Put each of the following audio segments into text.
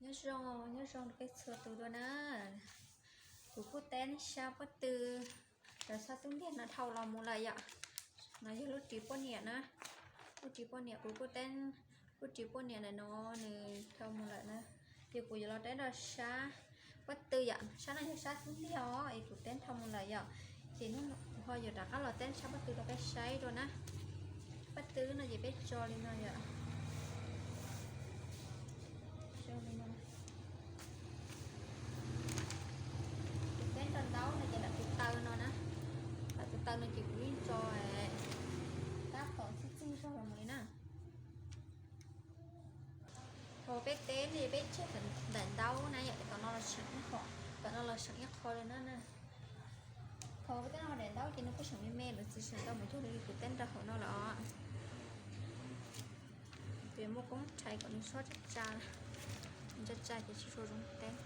Nyob zoo, nyob zoo rau peb txhua tus dua na. Kuv kuj teeb sab pob tw, los sab tub ntiag no dhau los mus lawm yom. No yog lub ris poj niam na, lub ris poj niam kuv kuj teeb, lub ris poj niam ntawm no nws dhau mus lawm na. Ces kuv yuav los teeb rau sab pob tw yom, sab no yog sab tub ntiag os, es kuv teeb dhau mus lawm yom. Ces hnub no kuv ho yuav rov qab los teeb sab pob tw rau peb saib dua na. Pob tw no ces peb tso li no yom. Kuv teeb rau ntaub no ces nram tus taw no na, nram tus taw no ces kuv yeej tso tab tom txij txij zog los mus li na. Thaum peb teeb no ces peb tseg nram ntaub na yom, tom no los seem ib qho, tom no los seem ib qho li na. Thaum peb teeb no nram ntaub ces nws kuj seem me me lawm, tsis seem tau mus cuag li kuv teeb rau hauv no lawm os. Kuv yuav muab koob rhais kom nws sob tsa tsa, tsa tsa ces tsis tshua zoo teeb.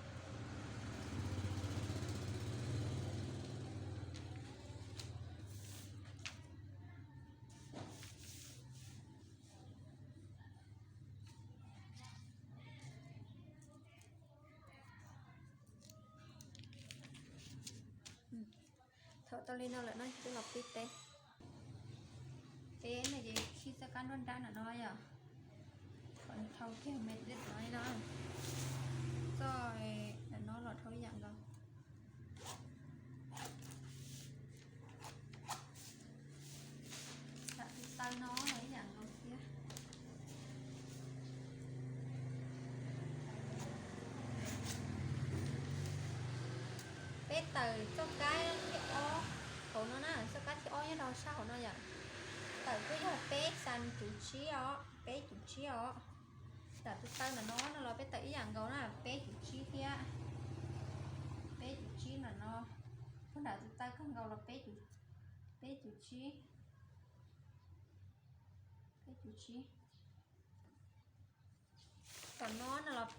Thaum tau li no lawm no twb los pib teeb. Teeb no ces khi txoj kab nruab nrab ntawm no yom, kom nws thau kiag me li no li no, txoj ntawm no los dhau ib yam nkaus. Nram tus taw no los ib yam nkaus thiab. Peb tawm txoj kab thib ob hauv no na, txoj kab thib ob nyob rau sab hauv no yom. Tawm kuj yog peb xas cuv tsib os, peb cuv tsib os. Nram tus taw ntawm no no los peb tawm ib yam nkaus na, peb cuv tsib thiab. Peb cuv tsib ntawm no, puag nram tus taw kawg nkaus los peb cuv, peb cuv tsib, peb cuv tsib. Tom no no los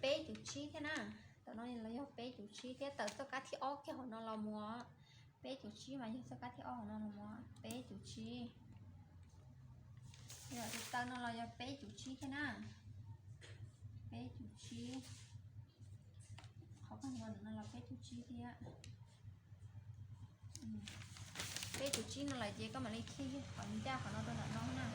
peb cuv tsib thiab na, tom no los yog peb cuv tsib thiab, tawm txoj kab thib ob kiag hauv no los mus, peb cuv tsib mas yog txoj kab thib ob hauv no los mus peb cuv tsib. Yog tus taw no los yog peb cuv tsib thiab na, peb cuv tsib. Qhov kawg nkaus no los peb cuv tsib thiab. Peb cuv tsib no lawm ces koj mam li khi qhov ncaj qhov no rau ntawm no na.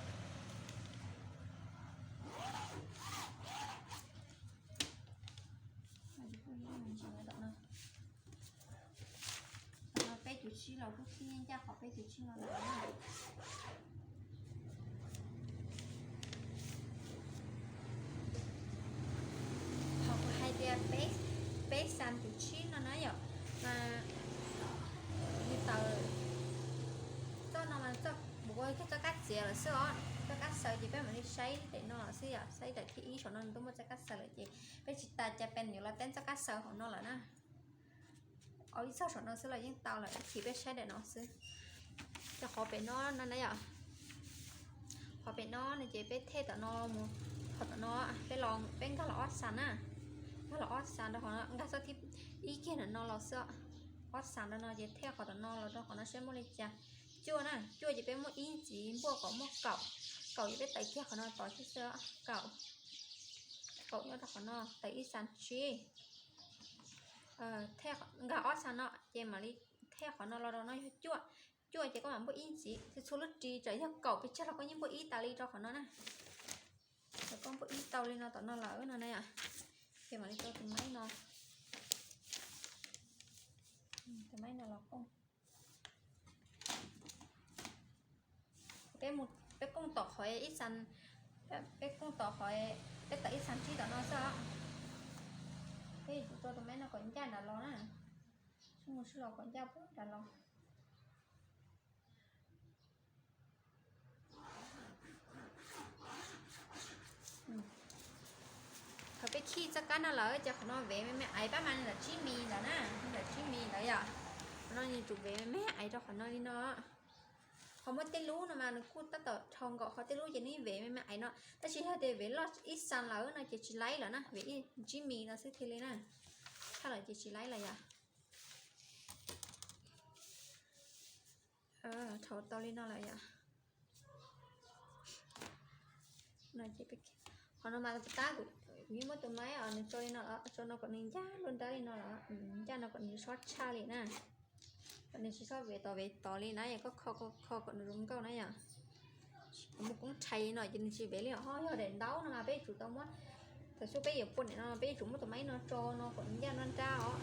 Peb cuv tsib los kuj khi ncaj qhov peb cuv tsib no lawm. Thaum kuv hais tias peb xas cuv tsib no na yom, mas li tawm txoj no mas txoj, kuv ua kiag txoj kab txiav lawm xwb os, txoj kab xaws ces peb mam li saib daim no xwb yom, saib daim thib ib saum no nws twb muaj txoj kab xaws lawm ces peb tsis tas cas pes yuav los teeb txoj kab xaws hauv no lawm na. Ua ib txoj saum no xwb los yeej tau lawm, ib chim peb saib daim no xwb. Ces qhov pem no no na yom, qhov pem no no ces peb thej tom no mus, qhov tom no peb los, peb nkag los ob xas na, nkag los ob xas rau qhov no, nkag txoj thib ib kiag ntawm no los xwb, ob xas rau no ces thej qhov tom no los rau qhov no saib muaj li cas. Cuaj na, cuaj ces peb muaj ib ntxiv npuaj kom muaj kaum, kaum ces peb tawm kiag qhov no tod thiab xwb, kaum, kaum nyob rau qhov no, tawm ib xas tsib. Nkag ob xas no ces mam li thej qhov no los rau no yog cuaj, cuaj ces koj mam npuaj ib ntxiv, txhua lub ris txawm yog kaum pes tsawg los koj yeej npuaj ib tas li rau qhov no na. Txawm koj npuaj ib tau li no tom no lawm no na, ces mam li rau tus maib no, tus maib no los kooj. Peb mus, peb kooj tom qhov ib xas, peb kooj tom qhov, peb tawm ib xas tsib tom no xwb. Peb yuav tsum rau tus maib no kom ncaj nram los na, sib mus sib los kom ncaj puag nram los. Thaum peb khij txoj kab no lawm ces qhov no vev me me aiv pab mas nws lam tsib mis ntawd na, nws lam tsib mis ntawd yom. Qhov no nws tsum vev me me aiv rau qhov no li no. Qhov muaj tej lub no mas nws kuj tab tom dhau nkaus, qhov tej lub ces nws vev me me aiv no, tab sis yog tias vev loj ib xas lawm no ces tsis laib lawm na, vev ib tsib mis no xwb thiaj li na. Tshaj lawm ces tsis laib lawm yom. Dhau tau li no lawm yom. Qhov no mas tab kuv Kuv yeej muab tus maib os nws tso li no, tso no kom nws ncaj nruab nrab li no los, ncaj no kom nws tsis tshaj li na. Kom nws tsis txhob vev tod vev tod li na yom, koj kho kho kom nws zoo nkauj na yom. Kuv muaj koob rhais li no ces nws tsis vev li os. Ho yog daim ntaub no mas peb yuav tsum tau muab, thaum xub peb yuav pua daim no peb yuav tsum muab tus maib no tso no kom nws ncaj nruab nrab os.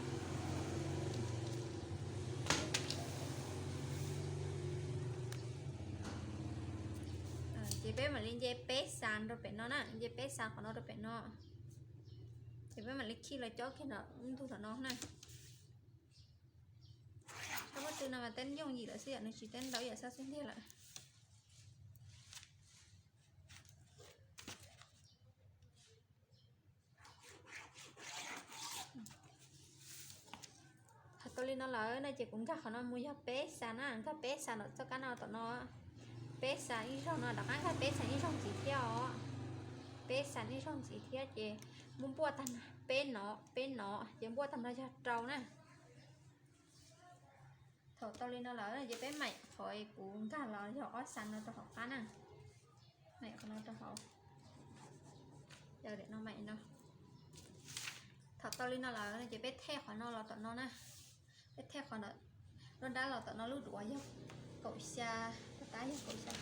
Ces peb mam li nce peb xas rau pem no na, nce peb xas qhov no rau pem no. Ces peb mam li khij los cob kiag nram ntug tom no na. Tsob pob tw no mas teeb yooj yim lawm xwb yom, nws tsis teeb ntau ib yam xab xub ntiag lawm. Thaum tau li no lawm no ces kuv nkag qhov no mus yog peb xas na, nkag peb xas nram txoj kab no tom no. Peb xas ib zaug no, rov qab nkag peb xas ib zaug ntxiv thiab os. Peb xas ib zaug ntxiv thiab ces muab npuaj tag peb no, peb no ces npuaj tag no yog rau na. Thaum tau li no lawm ces peb maim qhov kuv nkag los yog ob xas no rau hauv qab na. Maim qhov no rau hauv. Yog daim no maim no. Thaum tau li no lawm ces peb thej qhov no los tom no na. Peb thej qhov nruab nrab los tom no lub duav yog kaum xya, tab yog kaum xya,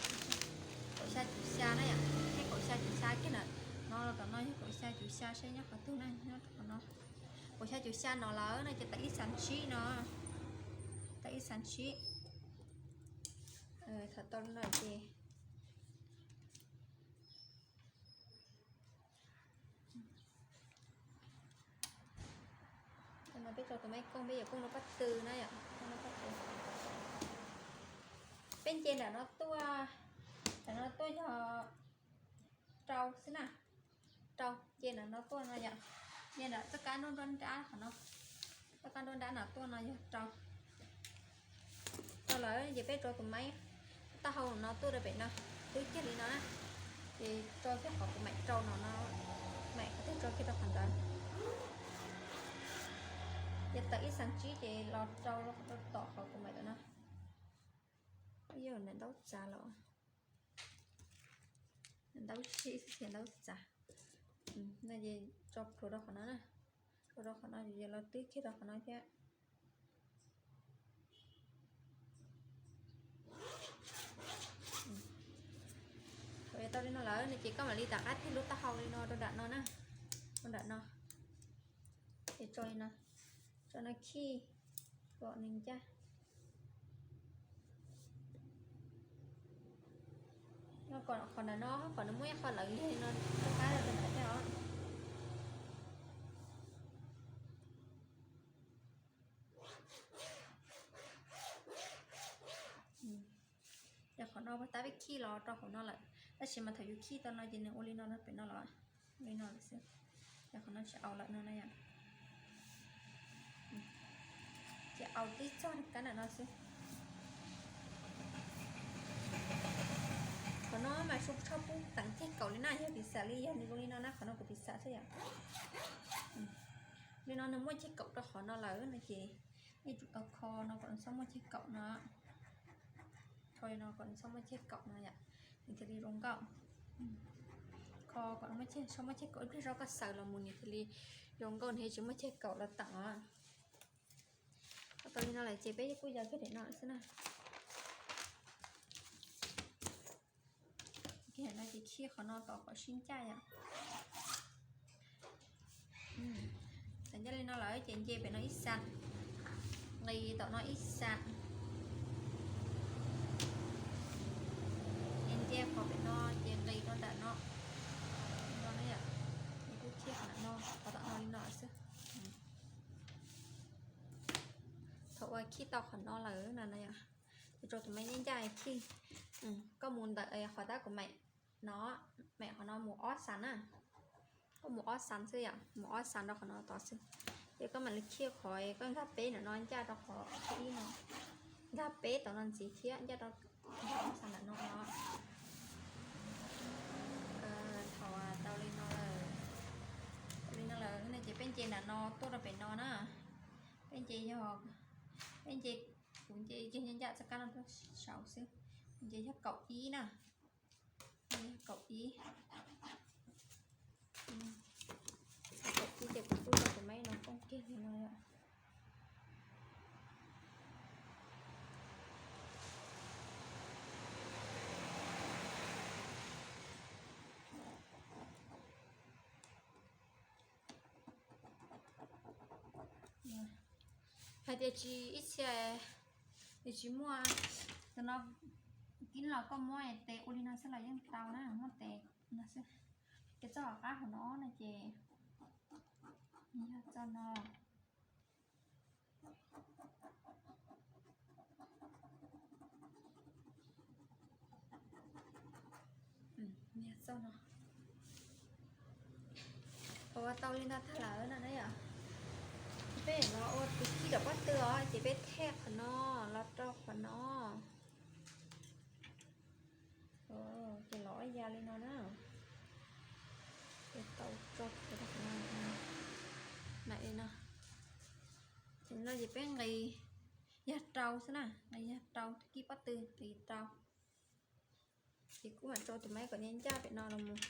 kaum xya cum xya na yom. Thej kaum xya cum xya kiag ntawm no los tom no yog kaum xya cum xya, saib nyob qhov twg na, nyob qhov no. Kaum xya cum xya no lawm no ces tawm ib xas tsib no, tawm ib xas tsib. Thaum tau li no ces no peb rau tus maib kooj, peb yuav kooj rau pob tw na yom, kooj rau pob tw. Peb nce nram no tuaj, nram no tuaj yog rau xwb na, rau, nce nram no tuaj no yom, nce nram txoj kab nruab nrab qhov no, txoj kab nruab nrab no tuaj no yog rau. Rau lawm ces peb rau tus maib taub hau no tuaj rau pem no, twb kiag li no na, ces rau kiag qhov kuv maim rau no no, maim qhov twg rau kiag rau qhov ntawd. Ces tawm ib xas tsib ces los rau tom qhov kuv maim no. Yog ntaub txav los, ntaub sib xwb thiaj ntaub txav. No ces tso plhuav rau qhov no na, plhuav rau qhov no ces los twb kiag rau qhov no thiab. Thaum tau li no lawm no ces koj mam li rov qab thej lub taub hau li no rau nram no na, rau nram no. Ces tso li no, tso no khij kom nws ncaj. No kom qhov nram no, qhov nws muaj ib qho lawv liag li no rov qab rau nram thiab os. Yog qhov no puag ta peb khij los rau hauv no lawm, tab sis mas thaum yus khij tau no ces nws ua li no rau pem no los, ua li no lawm xwb. Yog qhov no tsis au lawm no na yom. Ces au tib txog kab nram no xwb. Qhov no mas tsis tshua pub teev ceg kaum li na, yog piv xam li yog nws zoo li no na, qhov no kuv piv xam xwb yom. Li no nws muaj ceg kaum rau qhov no lawm no ces nej tsum tau kho no kom nws txhob muaj ceg kaum no. Kho li no kom nws txhob muaj ceg kaum no yom, nws thiaj li zoo nkauj. Kho kom nws txhob muaj ceg kaum, ib pliag zoj koj xaws los mus nws thiaj li zoo nkauj, nws tsis muaj ceg kaum los teem os. Tau li no lawm ces peb kuj yog kiag daim no xwb na. Ces no ces khij qhov no tom kom sib ncaj yom. Thaum ncaj li no lawm ces nce pem no ib xas, nqis tom no ib xas, ces nce qhov pem no ces nqis rau nram no. No na yom, kuj khij qhov no, qhov tom no li no xwb. Thaum uas khij tau qhov no lawm no na yom, ces rau tus maib ncaj ncaj khij. Koj mus ntawm qhov tab kuv maim no, maim qhov no mus ob xas na. Koj mus ob xas xwb yom, mus ob xas rau qhov no tod xwb. Ces koj mam li khij qhov koj nkag peb nram no ncaj rau qhov thib ib no, nkag peb tom no ntxiv thiab ncaj rau ob xas nram no no. Thaum tau li no lawm, tau li no lawm no ces peb nce nram no tuaj rau pem no na. Peb nce yog, peb nce, kuv nce kiag ncaj ncaj txoj kab no tuaj saud xwb. Nce yog kaum ib na, nce yog kaum ib. Hais tias tsis ib txhia, tsis muaj, tus no kib los koj muab tes ua li no xwb los yeej tau na, muab tes no xwb. Ces txoj hauv qab hauv no no ces yog txoj no. Ua tau li no tag lawm no na yom. Peb los ua tus kib rau pob tw os, ces peb thej qhov no los rau qhov no. Ces los ua ya li no na. Ces tau tso kiag rau qhov no. Mam li no. Ces no ces peb nqis yag rau xwb na, nqis yag rau, tus kib pob tw nqis rau. Ces kuv mam tso tus maib kom ncaj ncaj pem no los mus.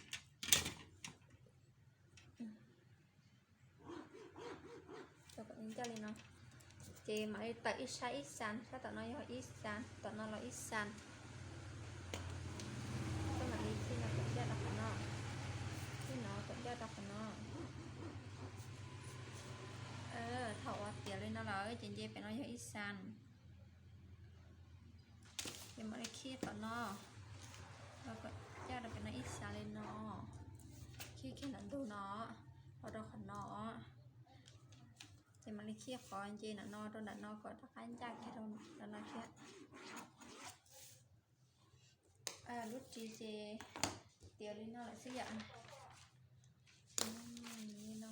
Tso kom ncaj ncaj li no. Ces mam li tawm ib sab ib xas, sab tom no yog ib xas, tom no los ib xas. Koj mam li thij no kom ncaj rau qhov no, thij no kom ncaj rau qhov no. Thaum uas tiav li no lawm ces nce pem no yog ib xas. Ces mam li khij tom no, los kom ncaj rau pem no ib xas li no. Khij kiag ntawm ntug no, los rau qhov no. Ces mam li khij qhov nce ntawm no rau ntawm no kom rov qab ncaj kiag rau no thiab. Lub ris ces tiav li no lawm xwb yom. Li no.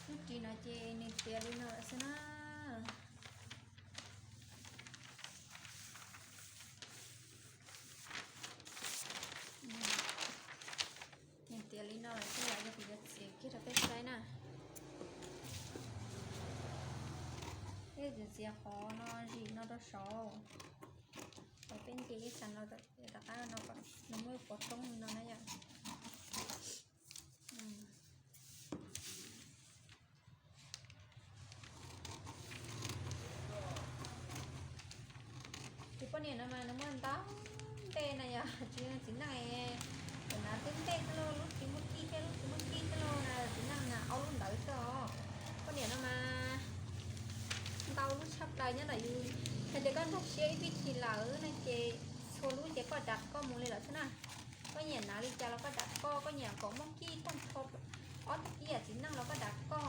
Lub ris no ces nws tiav li no lawm xwb na. Nws tiav li no lawm xwb, yog kuv yuav txiav kiag rau peb saib na. Peb txiav txiav qhov no zim no rau saud, qhov peb nce ib xas no rov qab no kom nws muaj ib qho roob li no na yom. Tus poj niam no mas nws muaj ntau ntej na yom, tsis yog txiv neej, tus nav twb ntej xwb lauj, lub tsis muaj kij thiab lub tsis muaj kij xwb lauj na, txiv neej na ob lub ntawd xwb os. Poj niam no mas ntau lub tshaj plaws nyob ntawm yus, hais tias koj nkag siab ib vij thi lawm no ces txhua lub ces koj dav koj mus li lawm xwb na. Koj nyiam nav li cas los koj dav koj, koj nyiam kom muaj kij tag nrho ob tug kij yam txiv neej los koj dav koj,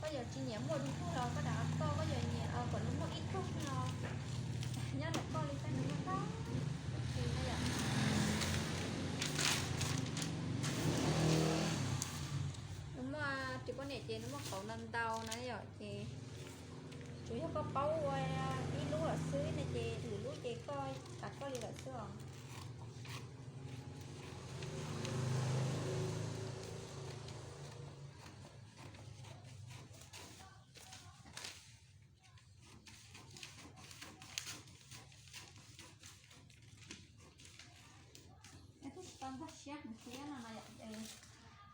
koj yuav tsis nyiam muaj du lug los koj dav koj, koj yuav nyiam kom nws muaj ib tug los nyob ntawm koj li xwb, nws muaj ntau tsis na yom. Nws muaj ris poj niam ces nws muaj qauv ntau ntau na yom, ces tsuas yog koj paub ua ib lub lawm xwb no ces lwm lub ces koj dav koj li lawm xwb os. Tsis tau nkag siab heev thiab no,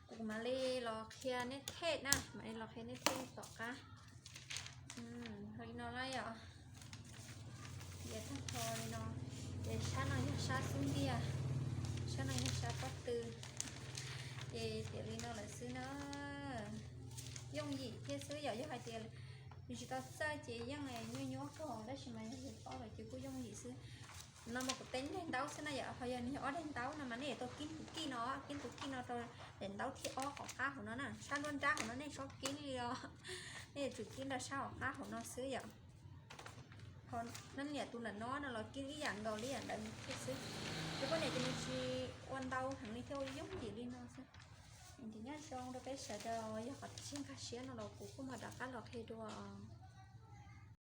kuv mam li los qhia neb thej na, mam li los qhia neb thej tom qab. Li no na yom, tiav tag nrho li no, ces sab no yog sab xub ntiag, sab no yog sab pob tw, ces tiav li no lawm xwb na. Yooj yim thiab xwb yom, yog hais tias yus tsis tau txawj ces yeej nyuaj nyuaj kawg, tab sis mas yog yus paub lawm ces kuj yooj yim xwb. No mas kuv teb daim ntaub xwb na yom, ho yog nws yog ob daim ntaub no mas nej yuav tau kib tus kij no, kib tus kij no rau daim ntaub thib ob hauv qab hauv no na, sab nruab nrab hauv no nej txhob kib li os, nej yuav tsum kib rau sab hauv qab hauv no xwb yom. Ho nab niam tus ntawm no no los kib ib yam nkaus li yam ntawd thiab xwb. Ces poj niam ces nws tsis ua ntau heev li thiab, ua yooj yim li no xwb. Ces nyob zoo rau peb sawv daws, yog qhov twg tsis nkag siab no los kuv kuj mam rov qab los qhia dua.